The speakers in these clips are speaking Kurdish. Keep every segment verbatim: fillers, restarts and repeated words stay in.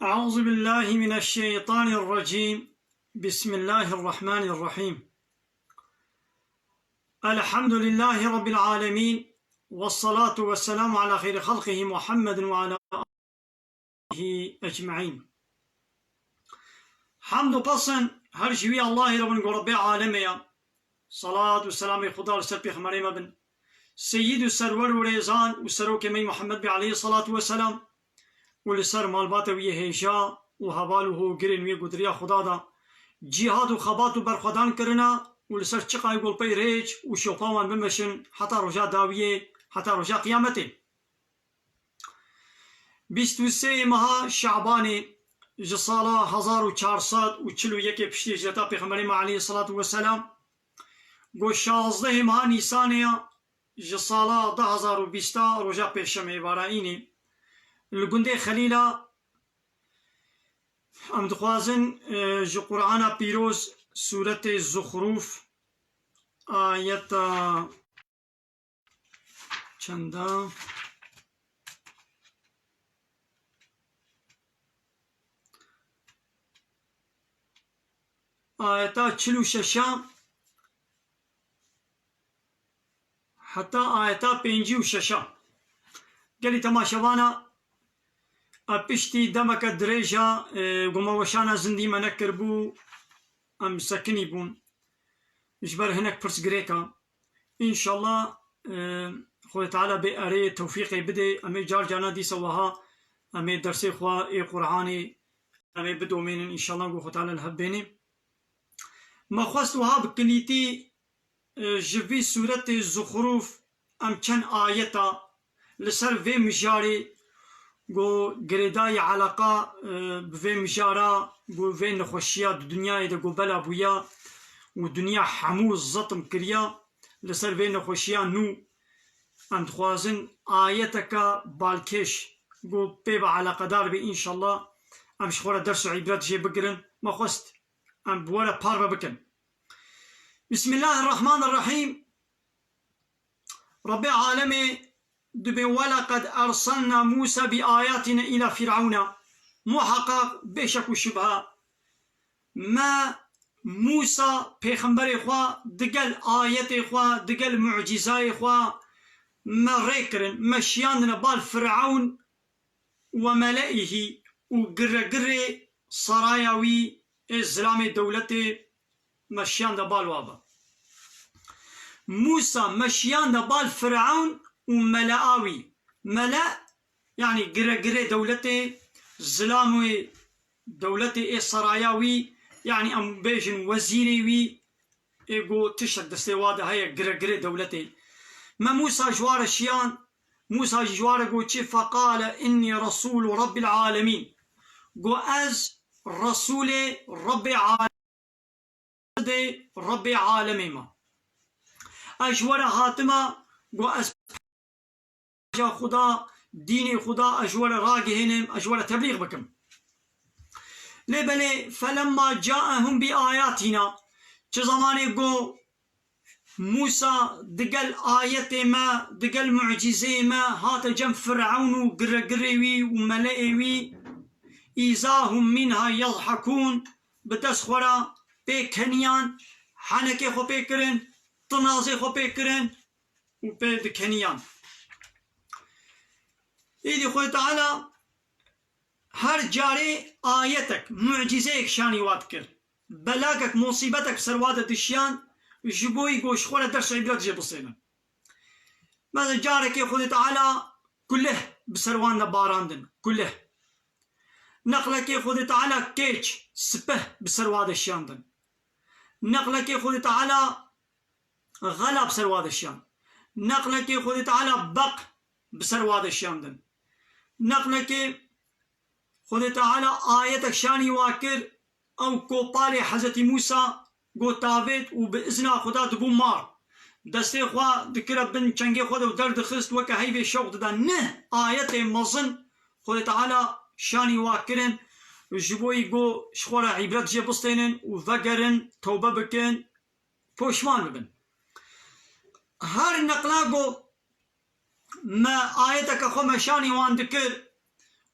أعوذ بالله من الشيطان الرجيم. بسم الله الرحمن الرحيم. الحمد لله رب العالمين. والصلاة والسلام على خير خلقه محمد وعلى آله أجمعين. Hamd û pesn her ji wî Allahê re bin ku Rebbê alemê ye. Salat û selamê Xuda li ser pêxemberê me bin. Seyîd û serwer û rêzan û serokê me Muhammed bê aleyhî salatu ve selam û li ser malbata wî yê hêja û heval û hogirên wî ku di riya Xuda de cîhad û xebat û berxwedan kirine û li ser çiqayê ku li pey rêç û şopa wan bimeşin heta roja dawiyê, heta roja qiyametê. Bîst û sê meha Şabanê ji sala hezar û çar sed û çil û yekê piştî hicreta Pêxemberê me aleyhî salatu ve selam, ku şazdehê meha Nîsanê ya ji sala du hezar û bîsta roja pêşemê varayînê li gundê Xelîla. Em dixwazin, e, ji Qur'ana Pîroz, Sûretê Zuxrûf, ayeta çenda? Ayeta çil û şeşa heta ayeta pêncî û şeşa. Gelî temaşevana, e, piştî demeke dirêja, e, ku me weşana zindî me nekiribû, em sekinî bûn ji ber hinek pirsgirêka. Înşallah, e, Xwedê Teala bê erê tewfîqê bidê, em ê car carna dîsa wiha em ê dersê xwe ê Qur'anê em ê bidomênin, înşallah ku Xwedê Teala li hev bênê. Me xwest wiha bi kilîtî, e, ji vî sûretê Zuxrûf em çend ayeta li ser vê mijarê ku girêdayî eleqa, e, bi vê mijara ku vê nexweşiya di dinyayê de ku bela bûya û dinya hemû zetm kiriya, li ser vê nexweşiya nû em dixwazin ayeteke balkêş ku pê ve eleqedar be, înşallah em ji xwe re ders û îbret jê bigirin. Me xwest em bi we re parve bikin. Bismillahirrahmanirrahîm. Rebbê alemê dibê, "Welaqad erselna Musa bi ayatina ila Fir'ewna." Muheqeq, bêşek û şibha, me Musa pêxemberê xwe digel ayetê xwe, digel mucîzayê xwe me rê kirin, me şiyandine bal Fir'ewn we mele'ihî û giregirê saraya wî ê zilamê dewletê me şiyande bal wa be. Mûsa me şiyande bal Firewn û melea wî. Mele, yanî giregirê dewletê, zilamê dewletê ê saraya wî, yanî em bêjin wezîrê wî, ê ku tiştek destê wa de heye, giregirê dewletê. Me Mûsa ji wa re şiyan, Mûsa jî ji wa re got çi? Feqale innî resûlû Rebbîl alemîn. Got ez resûlê Rebbê alemîn, Rebbê alemê me. Ez ji we re hatime, got ez Xuda, dînê Xuda ez ji we re ragihênim, ez ji we re teblîx bikim. Lê belê, felemma caehum bi ayatîna, çi zemanê got Mûsa digel ayetê me, digel mucîzeyê me hate cem Firewn û giregirê wî û meleê wî, îza hum mînha yezhekûn, bi dest xwe re pê keniyan, henekê xwe pê kirin, tinazê xwe pê kirin û pê dikeniyan. Êdî Xwedê Teala her carê ayetek, mucîzeyek şanî wa dikir. Belagek, musîbetek ser wa de dişiyan, ji bo yî ku ji xwe re ders û îbret jê bisênin. Mesela carekê Xwedê Teala kulih bi ser wan de barandin, kulih. Neqlekê Xwedê Teala kêç, sipih bi ser wa de şiyandin. Neqlekê Xwedê Teala xela bi ser wa de şiyand. Neqlekê Xwedê Teala beq bi ser wa de şiyandin. Neqlekê Xwedê Teala ayetek şanî wa kir, ew kopalê Hezretî Mûsa got tavêt û bi izna Xuda dibû mar. Destê xwe dikire bin çengê xwe de û derdixist, weke heyvê şewq dida. Neh ayetê mezin Xwedê Teala şanî wa kirin, ji bo yî got ji xwe re îbret jê bistênin û vegerin, tewbe bikin, poşman bibin. Her neqla ku me ayeteke xwe me şanî wan dikir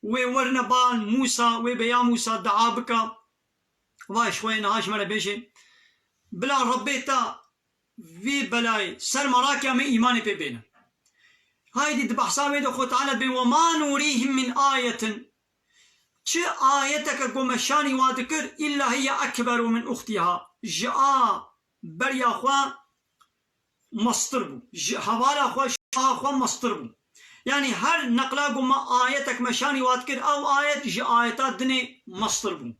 wê werine ba Mûsa, wê bê ya Mûsa dua bike. Vay ji xwe niha ji me re bêje, bila Rebbê te vê belayê ser me rake, em ê îmanê pê bêne. Haydî di behsa wê de Xwe Teala dibê, "Ve ma nurîhim min ayetin." Çi ayeteke ku me şanî wa dikir, "illa hiye ekberu min uxtiha." Ji a beriya xwe mestir bû. Ji hevala xwe, ji a xwe mestir bû. Yanî her neqla ku me ayetek me şanî wa dikir, ew ayet ji ayeta dinê mestir bû.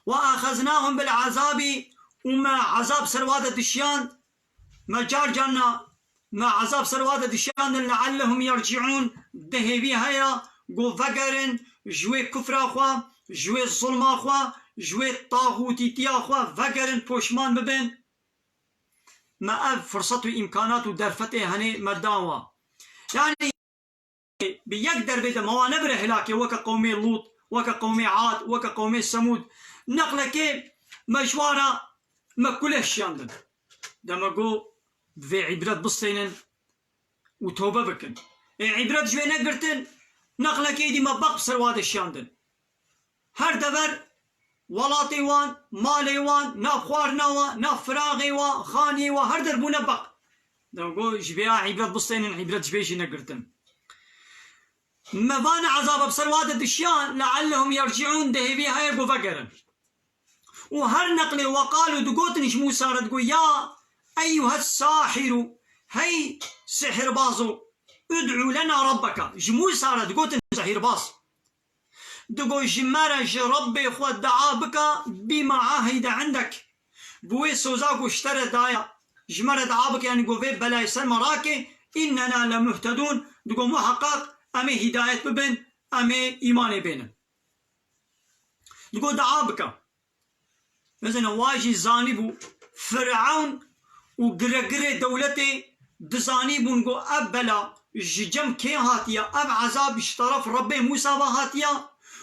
"Ve axeznahum bil azabî", û me ezab ser wa de dişiyand, me car carna me ezab ser wa de dişiyandin, "leallehum yerciûn", di hêvî heye ku vegerin ji wê kufra xwe, ji wê zulma xwe, ji wê taxûtîtiya xwe vegerin, poşman bibin. Me ev firsat û îmkanat û derfetê henê me dan wa. Yanî bi yek derbê de me wa nebire hilakê, weke qewmê Lût, weke qewmê Ad, weke qewmê Semûd. Neqlekê me ji wa re me kule şiyandin. De me got, bi vê îbret bistênin û tobe bikin. Ê îbret ji wê negirtin, neqlekê dî me beq bi ser wa de şiyandin. Her dever welatê wan, malê wan, nav xwarina wan, nav firaxê wan, xaniyê wan, her der bûne beq. De got, ji vê ya îbret bistênin, îbret ji vê jî negirtin. Me van ezaba bi ser wa de dişiyan, "leallehum yerciûn", di hêvî heye ku vegerin. Û her neqlê, "we qalû", digotin ji Mûsa re, digot, "Ya eyyuhes sahîrû", hey sihirbazo, "ud'û lena rabbeke", ji Mûsa re digotin sihîrbaz. Digot, "Ji me re ji Rebbê xwe dua bike, bîma ahîde indek." Bi wê soza ku ji te re daye, ji me re dua bike, yanî ku vê belayê ser me rake, "innena lemuhtedûn", digot, "Muheqeq em ê hîdayet bibin, em ê îmanê bênin." Digot, "Dua bike." Mezin e, wa jî zanîbû Firewn û giregirê dewletê dizanîbûn ku ev bela ji cem kê hatiye, ev ezab ji teref Rebbê Mûsa ve hatiye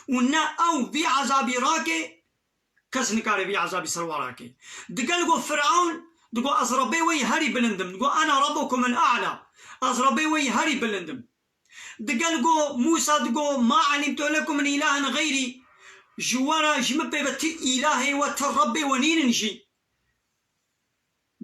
û ne ew vî ezabî rake, kes nikare vî ezabî ser wa rake. Digel ku Firewn digo, "Ez Rebbê we yî herî bilind im." Digo, "Ena Rabbukumul A'la." Ez Rebbê we yî herî bilind im. Digel go Mûsa digo, "Ma elimtu lekum min ilahin xeyrî." Ji we re, ji min pê ve ti îlahê we, ti Rebbê we nînin jî.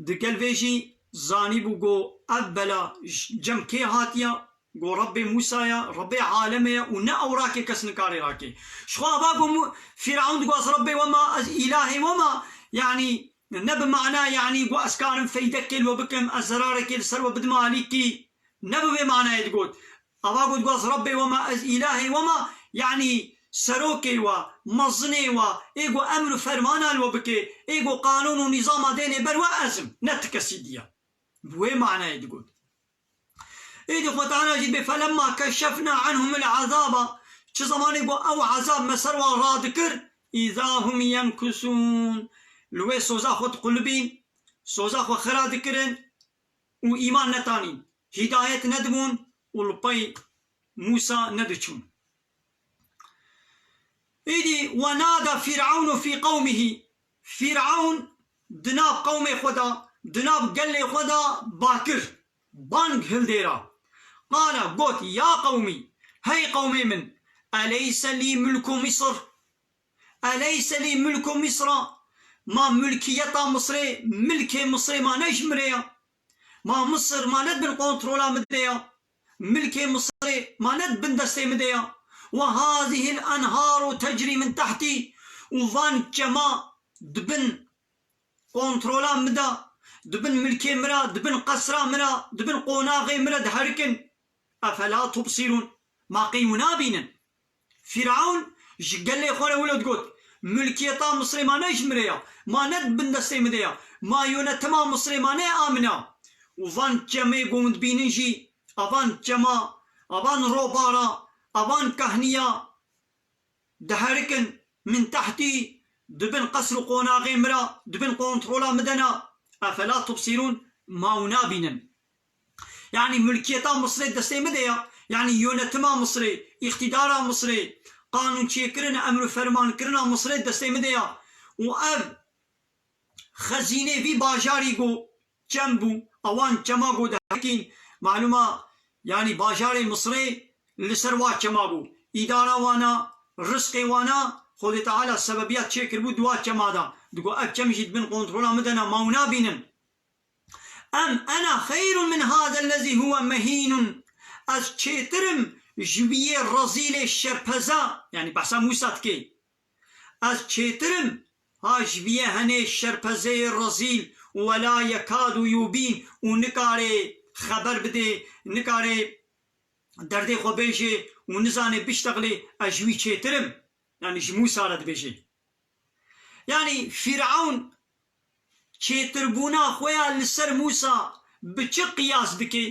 Digel vê jî zanîbû go ev bela j-, cem kê hatiye, go Rebbê Mûsa ye, Rebbê aleme ye û ne ew rake kes nikare rake. Ji xwe ava go Mû-, Fîrewn digo, "Ez Rebbê we ma, ez îlahê we ma." Yanî ne bi mana, yanî go ez karim feydekê li we bikim, ez zerarekê li ser we bidim alîkî. Ne bi vê manayê digot. Ava got, got, "Ez Rebbê we me, ez îlahê we me", yanî serokê we, mezinê we, ê ku emr û fermana li we bike, ê ku qanûn û nîzama dênê ber we ez im, ne ti kesî diye. Bi wê manayê digot. Êdî Xwe Teala jî dibê, "Felemma keşefna anhumul azaba", çi zemanê ku ew ezab me ser wan radikir, "îza hum yenkusûn", li wê soza xwe diqulibîn, soza xwe xira dikirin, û îman netanîn, hîdayet nedibûn û li pey Mûsa nediçûn. Îdî, "Ve nada Fîr'ewnu fî qewmihî", Fîr'ewn di nav qewmê xwe de, di nav gelê xwe de bakir, bang hildêra. Qala, got, "Ya qewmî, hey qewmê min, eleyse lî mulku Misr?" Eleyse lî mulku Misra? Ma mulkiyeta Misrê, milkê Misrê ma ne ji min re ya? Ma Misir ma ne di bin kontrola min de ya? Milkê Misrê ma ne di bin destê min de ya? Ve hazihil enharu tecrî min tehtî. Û van çema di bin kontrola min de, di bin milkê min re, di bin qesra min re, di bin qonaxê min re diherikin. Efela tubsirûn? Ma qey hûn nabînin? Fîr'ewn ji gelê xwe re wilo digot, "Milkiyeta Misrê ma ne ji min re ya, ma ne di bin destê min de ya, ma yonetima Misrê ma ne a min a." Û van çemê ku hûn dibînin jî, avan çema, avan robara, avan kahniya, diherikin, min tehtî, di bin qesr û qonaxê min re, di bin kontrola min de ne. Efela tubsirûn? Ma hûn nabînin? Yanî mulkiyeta Misrê destê min de ya. Yanî yonetima Misrê, îqtîdara Misrê, qanûnçêkirin, emr û fermankirina Misrê destê min de ya. Û ev xezînê vî bajarî ku çem bû, ewan çema ku dihekîn, malûma, yanî bajarê Misrê li ser wa çema bû. Îdara wana, rizqê wana, Xwedê Teala sebebiya çêkiribû di wa çema de. Digo, ev çem jî di bin kontrola min de ne, ma hûn nabînin. Em ena xeyrun min hada lezî huwe mehînun. Ez çêtir im ji wî yê rezîlê şerpeza, yanî behsa Mûsa dike. Ez çêtir im ha ji vî yê henê şerpezeyê rezîl û wela yekadu yubîn û nikare xeber bide, nikare derdê xwe bêje û nizane biştexilê, ez ji wî çêtir im. Yanî ji Mûsa re dibêje. Yanî Fîrewn çêtirbûna xwe ya li ser Mûsa bi çi qiyas dike,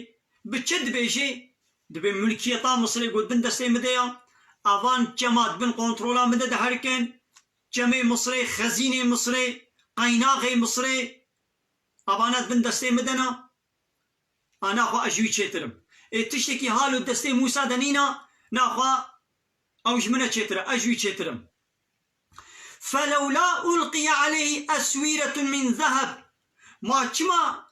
bi çi dibêje? Dibê mulkiyeta Misirê got bin destê min de ya, evan çema di bin kontrola min de diherikin, çemê Misirê, xezînê Misirê, qeynaxê Misirê, evana di bin destê min de ne. A naxwe ez ji wî çêtir im. Ê tiştekî halo destê Mûsa de nîna, naxwe ew ji min re çêtir e, ez ji wî çêtir im. Felewla ulqiye aleyhî eswîretun min zeheb. Ma çima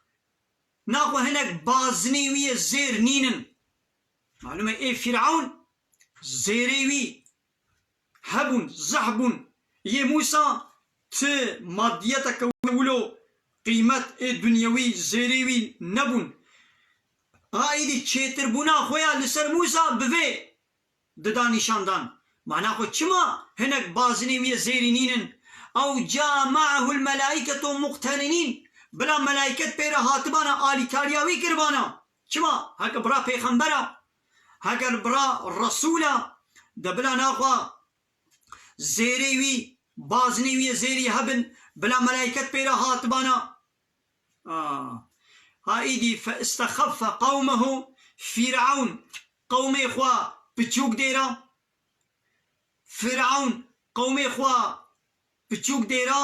naxwe hinek bazinê wî yê zêr nînin? Malûm e ê Fîrewn zêrê wî hebûn, zehf bûn. Yê Mûsa ti madiyeteke wilo qîmet ê dunyewî zêrê wî nebûn. Ha êdî çêtirbûna xwe ya li ser Mûsa bi vê dida nîşandan. Mana xwe çima hinek bazinê wî yê zêrî nînin? Ew ca ma'ehul melaîketu muqterinîn. Bila melayket pê re hatibana, alîkariya wî kiribana. Çima? Heke bira pêxembera, heger bira resûla, de bila naxwe zêrê wî, bazinê wî yê zêrî hebin, bila melayket pê re hatibana. Ah. Ha îdî fe istexeffe qewmehu, Fîrewn qewmê xwe piçûk dêra. Fîrewn qewmê xwe piçûk dêra,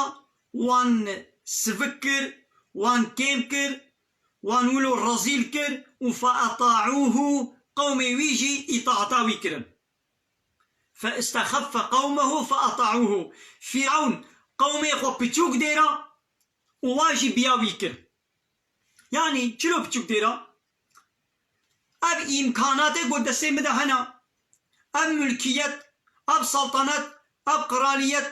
wan sivik kir, wan kêm kir, wan wilo rezîl kir û fe eta'ûhu, qewmê wî jî îtaeta wî kirin. Fe istexeffe qewmehu fe eta'ûhu. Fîrewn qewmê xwe piçûk dêra û wan jî biya wî kir. Yanî çilo piçûk dêra? Ev îmkanatê ku destê min de hene, ev mulkiyet, ev saltanet, ev qiraliyet,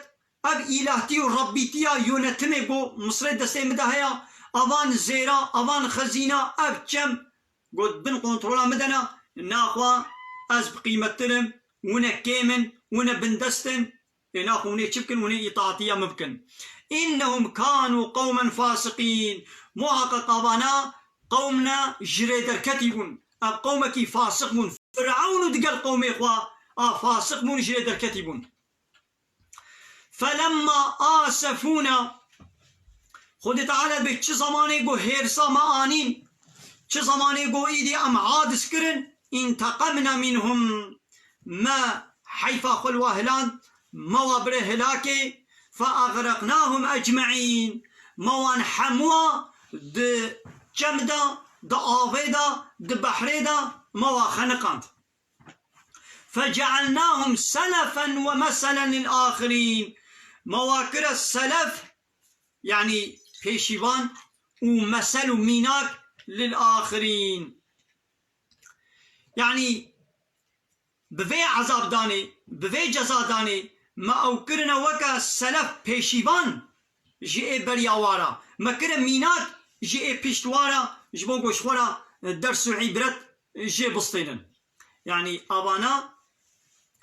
ev îlahtî û rebbîtiya yönetimê ku Misirê destê min de heye, avan zêra, avan xezîna, ev çem, got bin kontrola min de ne, naxwe ez bi qîmettir im, hûn e kêm in, hûn e bindest in, ê naxwe hûn ê çi bikin, hûn ê îtaatiya min bikin. Innehum kanu qewmen fasiqîn. Muhaqqeq avana qewmne ji rê derketî bûn. Ev qewmekî fasiq bûn. Firawn û digel qewmê xwe a fasiq bûn, ji rê derketî bûn. Felemma asefûna, Xwedê Teala bê çi zemanê ku hêrsa me anîn, çi zemanê ku îdî em hadis kirin, înteqemna minhum, me heyfa xwe li wa hiland, me wa bire hilakê, fe axreqnahum ecmeîn, me wan hemûa di çem de, di avê de, di behrê de me wa xeniqand. فجعلناهم سلفا ومثلا للآخرين. Me wa kire selef, yanî pêşîvan û mesel û mînak lil axirîn. Yanî bi vê ezabdanê, bi vê cezadanê me ew kirine weke selef, pêşîvan ji ê beriya wara. Me kire mînak ji ê pişt wara, ji bo ku ji xwe re ders û îbret jê bistênin. Yanî avana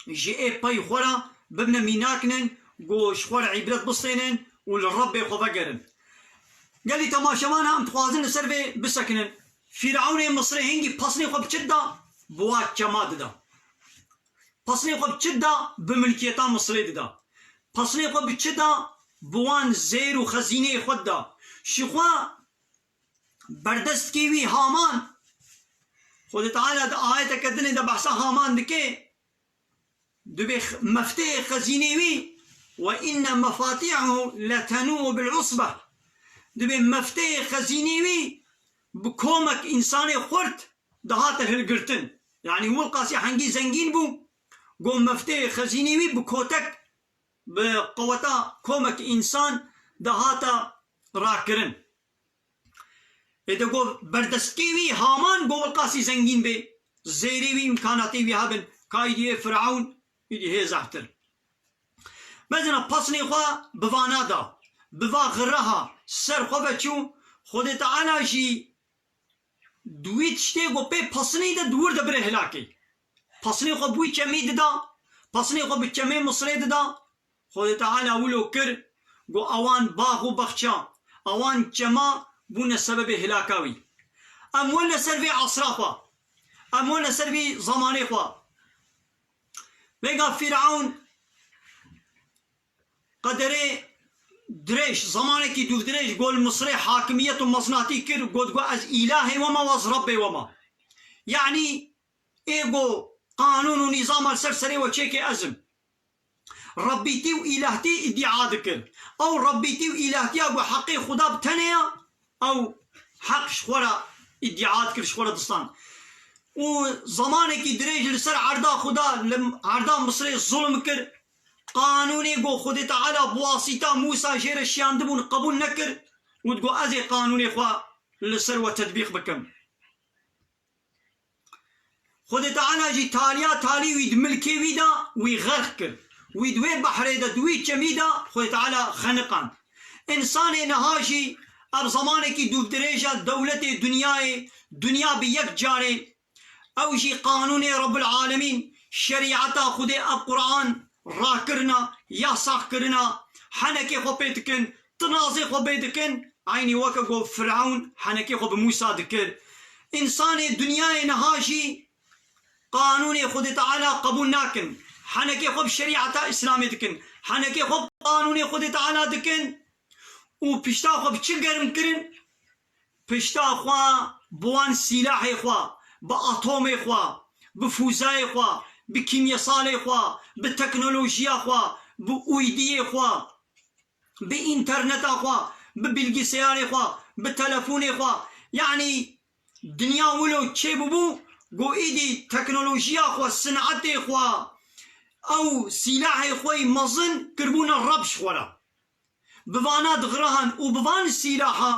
ji ê pey xwe re bibine mînaknin, ku ji xwe re îbret bistênin û li Rebbê xwe vegerin. Gelî temaşevana em dixwazin li ser vê bisekinin. Fîrewnê Misirê hingî pesnê xwe bi çi dida? Bi wa çema dida. Pesnê xwe bi çi dida? Bi milkiyeta Misirê dida. Pesnê xwe bi çi da? Bi wan zêr û xezîneyê xwe dida. Ji xwe berdestkî wî Haman, Xwedê Teala di ayeteke dinê de behsa Haman dike, dibê x-, mefteyê xezînê wî, "Ve inne mefatî'ehu letenû bil usbe." Dibê mefteyê xezînê wî bi komek însanê xurt dihate hilgirtin. Yanî wilqasî hengî zengîn bû, got mefteyê xezînê wî bi kotek, bi qeweta komek însan dihate rakirin. Ê de got berdestkê wî Haman got wilqasî zengîn bê. zêrê wî, îmkanatê wî hebin, ka îdî ê Firewn îdî hê zehtir. Mezina pesnê xwe bi vana da, bi va xiraha ser xwe ve çû, Xwedê Teala jî di wî tiştê ku pê pesnî de di wir de bire hilakê. Pesnê xwe bi wî çemî dida, pesnê xwe bi çemê Misirê dida. Xwedê Teala wilo kir, got, ewan bax û baxça, ewan çema bûne sebebê hilaka wî. Em werne ser vê esra xwe, em werne ser vî zemanê xwe. Vêga Fîrewn qederê dirêj, zemanekî dûvdirêj gol Misirê hakimiyet û meznatî kir, got, got, ez îlahê we me, ez Rebbê we me. Yanî ê got, qanûn û nîzama li ser serê we çêkê ez im. Rebbîtî û îlahtî îdîa dikir. Ew Rebbîtî û îlahtiya ku heqê Xuda bi tenê ya, ew heq ji xwe re îdîa dikir, ji xwe re distan. Û zemanekî dirêj li ser erda Xuda, li erda Misirê zulm kir. Qanûnê ku Xwedê Teala bi wasîta Mûsa jê re şiyandibûn qebûl nekir û digot, ez ê qanûnê xwe li ser we tetbîq bikim. Xwedê Teala jî taliya talî wî di milkê wî de wî xerq kir. Wî di wê behrê de, di wî çemî de Xwedê Teala xeniqand. Însanê niha jî ev zemanekî dûvdirêj e, dewletê dinyayê, dinya bi yek carê, ew jî qanûnê Rebbul Alemîn, şerîeta Xwedê, ev Quran rakirina, yasax kirina, henekê xwe pê dikin, tinazê xwe pê dikin, eynî weke ku Firewn henekê xwe bi Mûsa dikir. Însanê dinyayê niha jî qanûnê Xwedê Teala qebûl nakin. Henekê xwe bi şerîeta Îslamê dikin. Henekê xwe bi qanûnê Xwedê Teala dikin û pişta xwe bi çi germ kirin? Pişta xwe bi wan sîlahê xwe, bi atomê xwe, bi fûzayê xwe, bi kîmyesalê xwe, bi teknolojiya xwe, bi uydiyê xwe, bi înterneta xwe, bi bilgiseyarê xwe, bi telefonê xwe. Yanî dinya wilo çêbûbû, ku îdî teknolojiya xwe, sinetê xwe, ew sîlahê xwe yî mezin kiribûne reb ji xwe re. Bi vana dixirahan û bi van sîlaha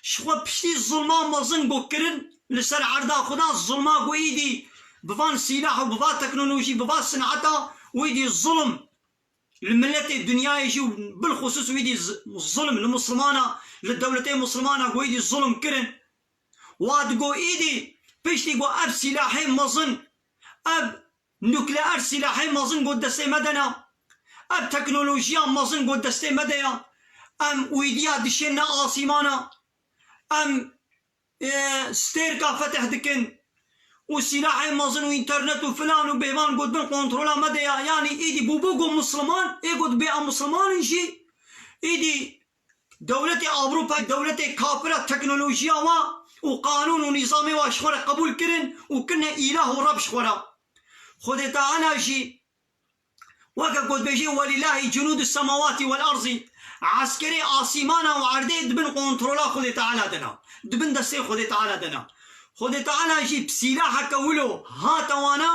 ji xwe piştî zulma mezin ku kirin li ser erda Xuda, zulma ku îdî bi van sîlah û bi va teknolojî, bi va sineta û îdî zulm li miletê dinyayê jî û bilxusûs wî dî z-, zulm li Mislimana, li dewletê Mislimana ku wî dî zulm kirin. Wa digo îdî piştî ku ev sîlahê mezin, ev nukleer sîlahê mezin ku destê me de ne, ev teknolojiya mezin ku destê me de ya, em wîdiya dişêne asîmana, em e, stêrka fetih dikin û sîlahê mezin û înternet û filan û bêvan got bin kontrola me de ya. Yanî îdî bûbû got Misliman, ê got bê em Misliman in jî, îdî dewletê Ewropa, dewletê kafira teknolojiya wa û qanûn û nîzamê wa ji xwe re qebûl kirin û kirine îlah û reb ji xwe re. Xwedê Teala jî Weke ku dibêje, "Welîllahî cunûdus semawatî wel erzî", eskerê asîmana û erdê di bin kontrola Xwedê Teala de ne, di bin destê Xwedê Teala de ne. Xwedê Teala jî bi sîlaheke wilo hate wana,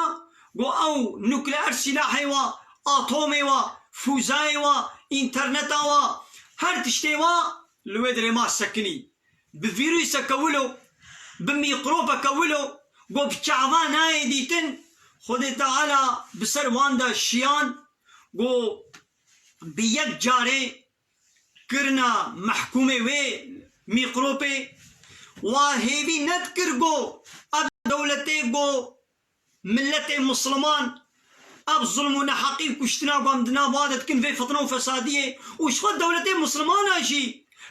ku ew nukleer sîlahê wa, atomê wa, fûzayê wa, înterneta wa, her tiştê wa li wê dirê ma sekinî. Bi vîruseke wilo, bi mîkrobeke wilo, ku bi çava nayê dîtin, Xwedê Teala bi ser wan de şiyan, ku bi yek carê kirina mehkûmê wê mîkrobê. Wa hêvî nedikir ku ev dewletê ku miletê Misliman, ev zulm û neheqî û kuştina ku em di nav wa de dikin, vê fitne û fesadiyê û ji xwe dewletê Mislimana jî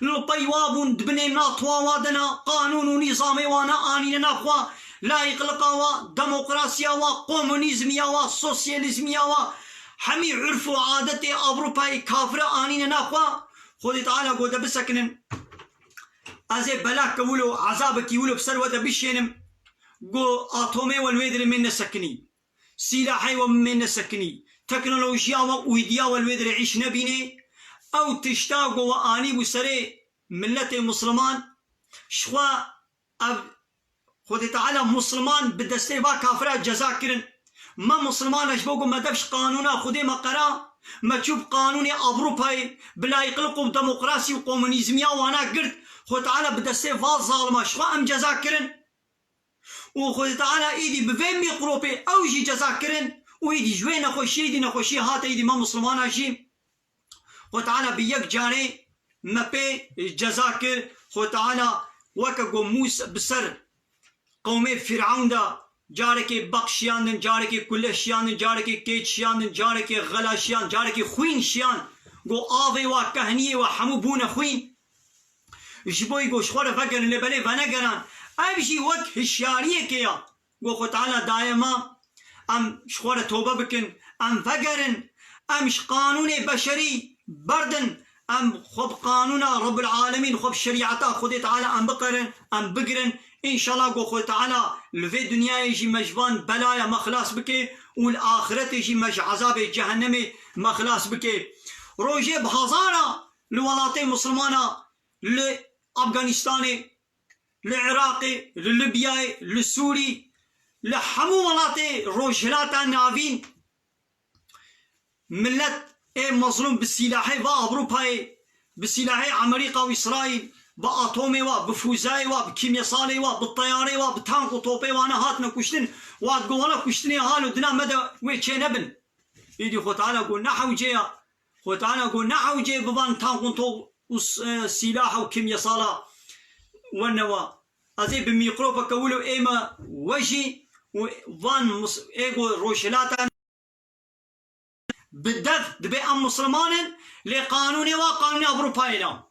li pey wa bûn, di binê natwa wa de ne, qanûn û nîzamê wa ne anîne nav xwe, layîqlika wa, demokrasiya wa, komunîzmiya wa, sosyalîzmiya wa, hemî urf û adetê Ewropayê kafire anîne nav xwe. Xwedê Teala got de bisekinin. Ez ê belak ke wilo, ezabekî wilo bi ser we de bişênim. Got, atomê we li wê dirê mê nesekinî. Sîlahê we mê nesekinî. Teknolojiya we û îdiya we li wê dirê îş nebînê. Ew tişta ku we anîbû serê miletê Misliman, ji xwe ev Xwedê Teala Misliman bi destê va kafira ceza kirin. Me Misliman e, ji bo ku me dev ji qanûna Xwedê me qera, me çû bi qanûnê Ewropayê, bi layîqlik û demokrasî û komunîzmiya wana girt. Xwedê Teala bi destê va zalima ji xwe em ceza kirin. û Xwedê Teala êdî bi vê mîqropê ew jî ceza kirin û êdî ji wê nexweşiyê êdî nexweşiyê hate êdî me Mislimana jî Xwedê Teala bi yek carê me pê ceza kir. Xwedê Teala weke ku Mûs bi ser qewmê Fîr'ewn de carekê beq şiyandin, carekê kule şiyandin, carekê kêç şiyandin, carekê xela şiyand, carekê xwîn şiyand. Got avê wa, kehniyê wa hemû bûne xwîn. Ji bo ku ji xwe re vegerin, lê belê venegeran. Ev jî wek hişyariyekê ya. Got Xwe Teala daye me, em ji xwe re tobe bikin, em vegerin, em ji qanûnê beşerî berdin, em xwe bi qanûna Rabbul Alemîn, xwe bi şerîeta Xwedê Teala em biqerin, em bigirin. Înşallah got Xwe Teala li vê dinyayê jî me ji van belaya me xilas bike û li axiretê jî me ji ezabê cehennemê me xilas bike. Rojê bi hezara li welatê Misilmana, li Afganistanê, li Iraqê, li Libyayê, li Sûrî, li hemû welatê Rojhilata Navîn, milet ê mezlûm bi sîlahê va Ewropayê, bi sîlahê Amerîka û Îsraîl, bi atomê wa, bi fûzayê wa, bi kîmyesalê wa, bi teyarê wa, bi tank û topê wana hatine kuştin, wa digo wala kuştinê hal û dina me de wê çênebin. Îdî Xwe Teala got ne hewce ya. Xwe Teala got ne hewce bi van tank û top û s-, e, sîlaha û kîmyesala we newa. Ez ê bi mîkrofeke wilo ê me we jî û van mus-, ê got Rojhilata bi dev dibê em Misilman in, lê qanûnê wa qanûnê Ewropayê ne.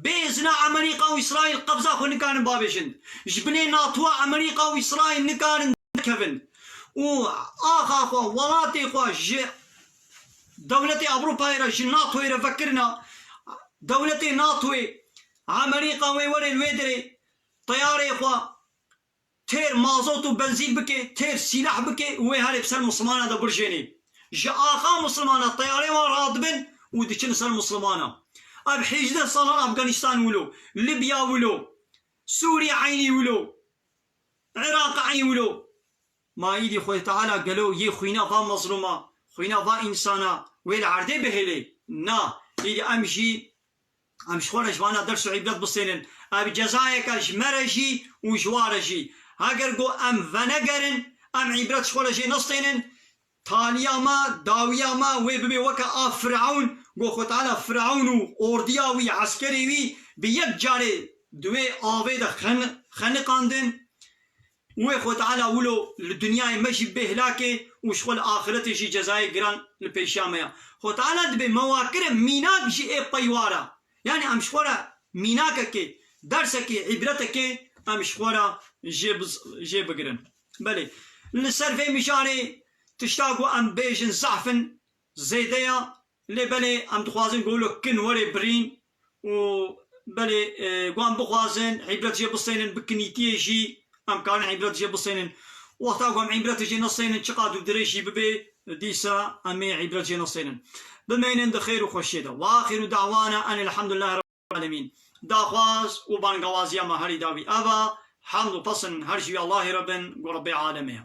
Bê izna Amerîka û Îsraîl qebza xwe nikarin bavêjin. Ji binê NATOya Amerîka û Îsraîl nikarin derkevin. Û axa xwe, welatê xwe ji dewletê Ewropayê re, ji NATOyê re vekirina, dewletê NATOyê Amerîka wê were li wê derê teyarê xwe têr mazot û benzîn bike, têr sîlah bike û wê herê bi ser Misilmana de birjênê. Ji axa Misilmana teyarê wan radibin û diçin ser Misilmana. Ev hêjdeh salan Afganistan wilo, Libya wilo, Sûrî eynî wilo, Iraq eynî wilo. Ma îdî Xwedê Teala gelo yê xwîna va mezlûma, xwîna va însana wê li erdê bihêlê? Na, îdî em jî Em ji xwe re ji vana ders û îbret bistênin. Ev cezayeke ji me re jî û ji wa re jî. Heger ku em venegerin, em îbret ji xwe re jê nestênin, taliya me, dawiya me wê bibe weke a Firewn, ku Xwe Teala Firewn û ordiya wî, eskerê wî bi yek carê di wê avê de xen-, xeniqandin. Wê Xwe Teala wilo li dinyayê me jî bê hilakê û ji xwe li axiretê jî cezayê giran li pêşiya me ya. Xwe Teala dibê me wa kire mînak jî ê peywara. Yani em ji xwe re mînakekê, dersekê, îbretekê em ji xwe re jê biz-, jê bigirin. Belê, li ser vê mijarê tişta ku em bêjin zehf in, zêde ya, lê belê em dixwazin ku wilo kin were birîn û belê, e, ku em bixwazin îbret jê bistênin, bi kinîtiyê jî em karin îbret jê bistênin. Wexta ku em îbret jê nestênin, çiqas dûdirêj jî bibe, dîsa em ê îbret jê nestênin. Bimeynin di xêr û xweşiyê de. Ve axiru da'wana enil hamdulillahi rabbil alemin. Daxwaz û bangawaziya me herî dawî ev e. Hemd û pesn her jî Allahê re bin, ku Rebbê alemê ye.